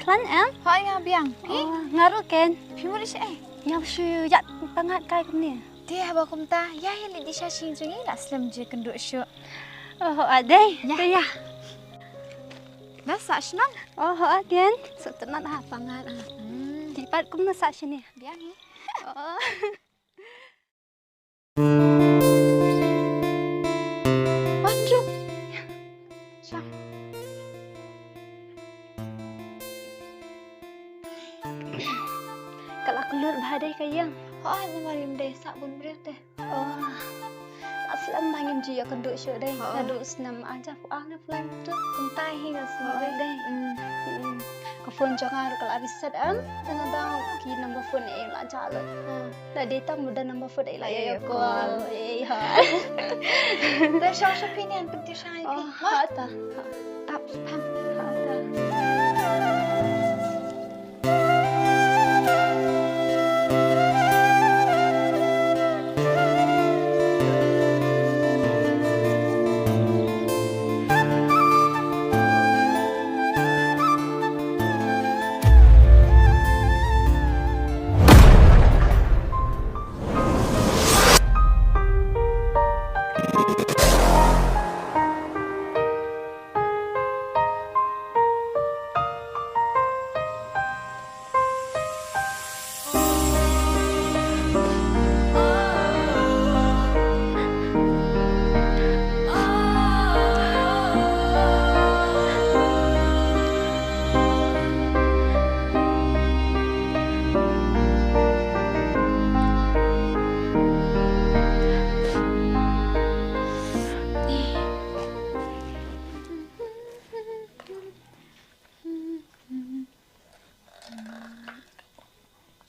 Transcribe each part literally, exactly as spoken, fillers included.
Pran em? Hooid nga biang. Phi? Oh, nga ruh Ken. Phi mut sha ei? Nga shu ïa pyngat kai kumne. Te haba kumta, ïa ïa leit sha shnong jong ngi la slem ju kynduh shuh. Oh, hooid dei. Ïa. Te ïa. Ba sah shnong. Oh, hooid Ken. Sngewtynnat ha pyngat ha. Hmm. Te pat kumno sah shane? Biang hi. Oh. Wan ruh. Sha. Ka la kyllut bha dei ka ïing. Hooid, namar ym dei sah bun briew te. Oh. La slem ba ngim ju ïakynduh shuh dei. Hooid. Naduh snem ar hajar arphew ar ne phi lai mynta. Kumta hi nga sngew. Hooid dei. Mm. Mm. Ka phone jong nga ruh ka la reset em. Te nga dang ki number phone eh la jah lut. Hmm. La dei tang ba da number phone eh la ïa call. Eh, ha. Te sha sha phi nian pyntieng sha ngi phi. Oh, ha ta. Ha. Tap pam. Ha ta.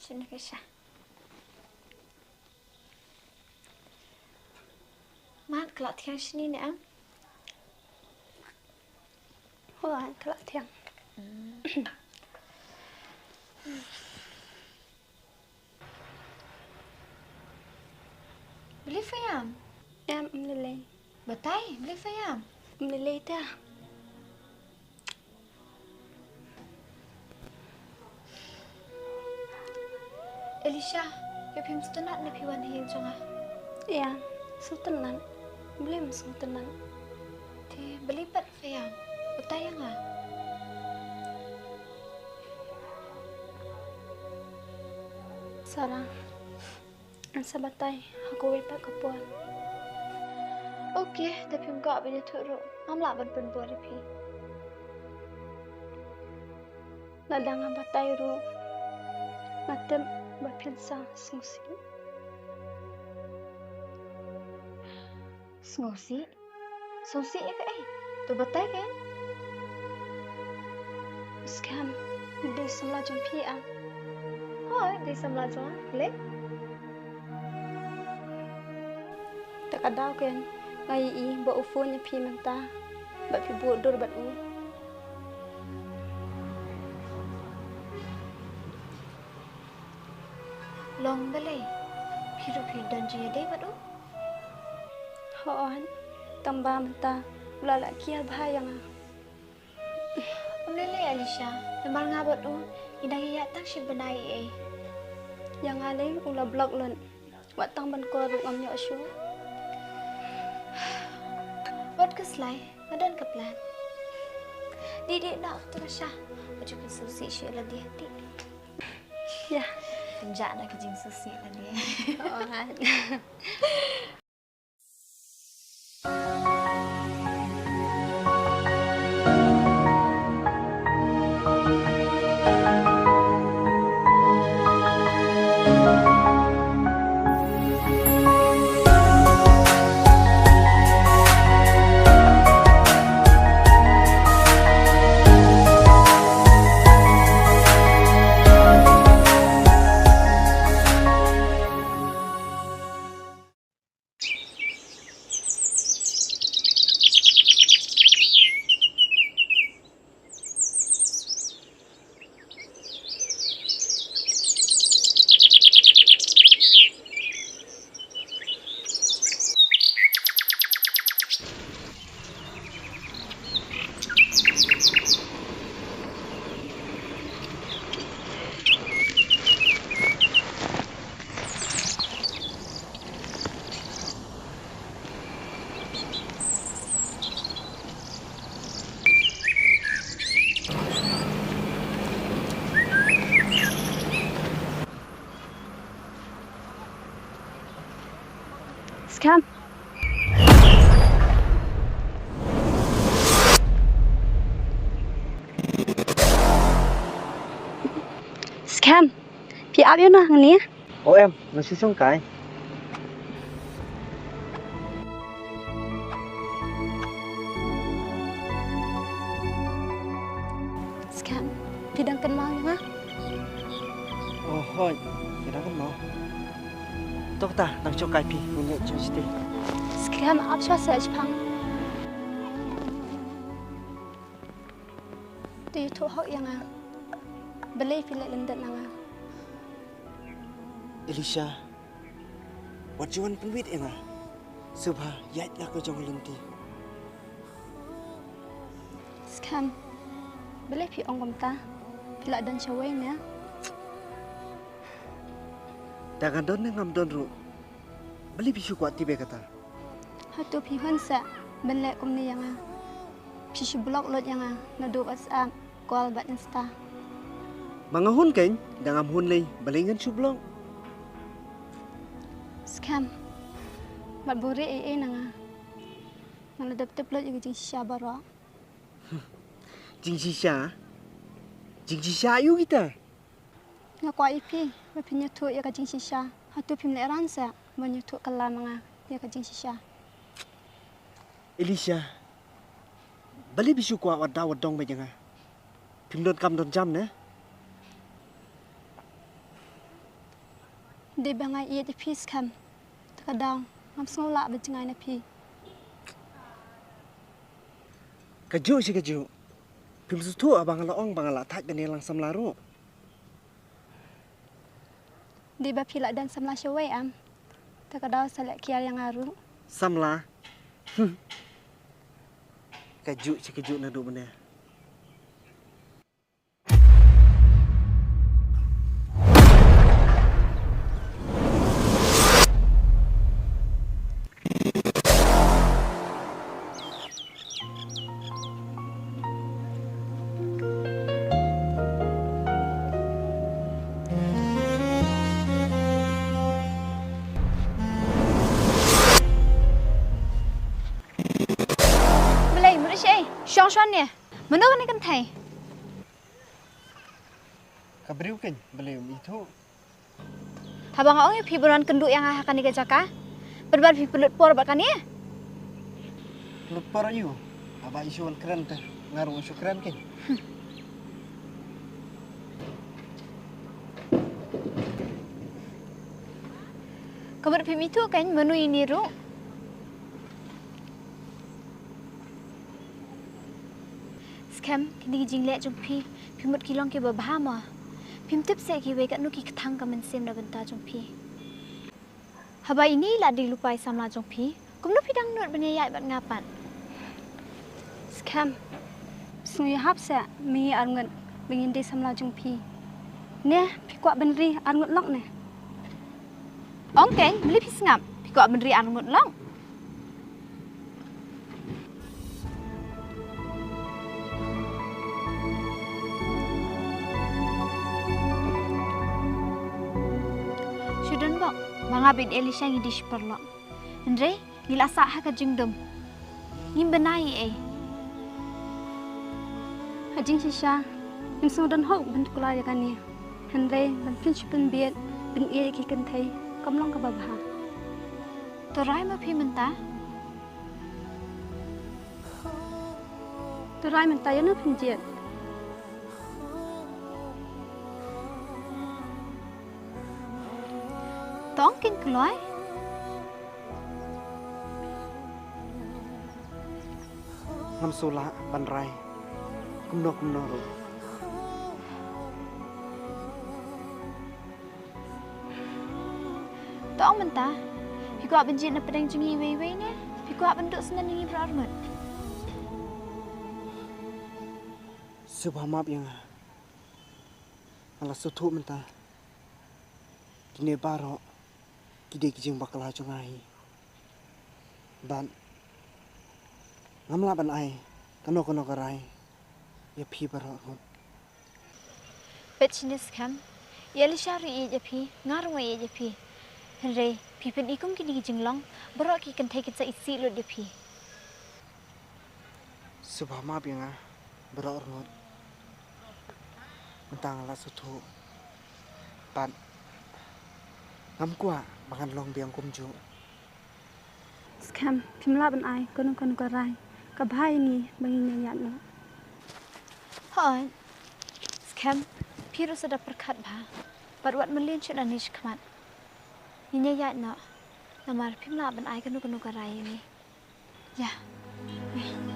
Shim na ka sha. Mat, ka la thiang shini ne em? Hooid, ka la thiang. Balei pha ïam? Em, ym lei lei. Batai, balei pha ïam? Ym lei lei te. Elisha, ïa phim sngewtynnat ne phi wan ha ïing jong nga? Ïa, sngewtynnat. Balei ym sngewtynnat? Te balei pat pha ïam? Batai ïa nga. Sara. Ngan sa batai ha kawei pat ka por. Okay, te phim kwah ban ïathuh ruh. Ngam lah ban pynbor ïa phi. Lada nga batai ruh, nga tip ba phin sa sngewsih. Sngewsih? Sngewsih ïa kaei? To batai kein. Skhem, dei samla jong phi ah. Hooid, dei samla jong nga. Leh? Te ka daw kein, nga ïohi ba u phone ïa phi mynta, ba phi buh dur bad u. Long balei? Phi ruh phi don jingïadei bad u? Hooid, tang ba mynta u la lah kiar bha ïa nga. Ym lei lei Alisha, namar nga bad u ngi dang ïaid tang shi bnai ei. Ïa nga lei u la block lut. Wat tang ban call ruh ngam ïoh shuh. Wat khuslai, nga don ka plan. Dih dih noh kata ka sha. Wat ju pynsngewsih shuh ïa lade. Dih. Ïa. Pynjah noh ka jingsngewsih lade. Oh, ha. Skhem. Skhem. Phi ap ïa nga hangne? O em, nga shu shong kai. Skhem, phi dang kynmaw ïa nga? O hooid, phi dang kynmaw. To kata, dang shong kai phi, ngan ïa shong shatei. Skhem, ap shuwa seh shaphang. To ïathuh hok ïa nga. Balei phi leh lyndet na nga? Elisha, wat ju wan pynwit ïa nga. Sngewbha ïaid la ka jong ka lynti. Skhem, balei phi ong kumta? Phi la don shawei ne? Da nga don ne ngam don ruh, balei phi shu kwah tip ïa kata? Hato phi hun seh ban leh kumne ïa nga? Phi shu block lut ïa nga naduh WhatsApp, call bad Insta. Ma nga hun keiñ, da ngam hun lei, balei ngan shu block? Skhem, bad buhrieh ei ei na nga. Nga la dep tip lut ïa ka jingshisha baroh. Jingshisha? Jingshisha aïu kita? Nga kwah ïa phi ba phin ïathuh ïa ka jingshisha. Hato phim leh ran seh ban ïathuh kylla ma nga ïa ka jingshisha? Elisha, balei phi shu kwah wat daw wat dong bad ïa nga? Phim don kam don jam ne? Dei ba nga ïeit ïa phi Skhem, te ka daw ngam sngew lah ban jngai na phi. Kajuh shi kajuh. Phim sngewthuh haba nga la ong ba nga la thait ban ïalang samla ruh. Dei ba phi la don samla shawei em? Te ka daw sa leh kiar ïa nga ruh. Samla? Kajuh shi kajuh naduh mynne. Balei, mut shaei? Shong shwa ne. Mano kane kynthei? Ka briew keiñ, balei um ithuh? Haba nga ong ïa phi ban wan kynduh ïa nga ha kane ka jaka, pynban phi pynlut por bad kane. Pynlut por aïu? Haba i shu wan kren te nga ruh nga shu kren keiñ. Ka mut phim ithuh keiñ mano ine ruh. Skhem, kine ki jingleh jong phi, phi mut ki long kiba bha mo? Phim tip seh kiwei katno ki kthang ka mynsiem na bynta jong phi. Haba ine i la dei lypa i samla jong phi, kumno phi dang nud ban ïaid bad nga pat? Skhem, sngew ïahap seh, mynta arngut ba ngin dei samla jong phi. Ne, phi kwah ban ri arngut lok ne? Ong keiñ, balei phi sngap? Phi kwah ban ri arngut lok? Shu don bok, ma nga bad Elisha ngi dei shi paralok. Hynrei ngi la sah ha ka jingdum. Ngim bynai ei ei. Ha jingshisha ngim sngewdon hok ban tuklar ïa kane. Hynrei ban pynshai pynbieit, pynïeit ïa ki kynthei kam long kaba bha. To rai ma phi mynta. To rai mynta ïano phin jied? To ong keiñ kloi. Ngam sngewlah ban rai kumno kumno ruh. To ong mynta, phi kwah ban jied na pdeng jong ngi iwei iwei ne phi kwah ban duh syndon ïa ngi baroh arngut? Sngewbha map ïa nga. Nga la sngewthuh mynta. Kine baroh ki dei ki jingbakla jong nga hi. Bad ngam lah ban ai kano kano ka rai ïa phi baroh arngut. Peit shane Skhem, i Elisha ruh i ïeit ïa phi, nga ruh nga ïeit ïa phi. Hynrei phi pyni kum kine ki jinglong, baroh ki kynthei kin sa isih lut ïa phi. Sngewbha map ïa nga baroh arngut. Mynta nga la sngewthuh. Pat ngam kwah ba ngan long biang kumjuh. Skhem, phim lah ban ai kano kano ka rai. Ka bha ïa ngi ba ngin ïaid noh. Hooid. Skhem, phi ruh sa da pyrkhat bha. Bad wat mlien shuh nangne shakhmat. Ngin ïaid noh. Namar phim lah ban ai kano kano ka rai ïa ngi. Ïa.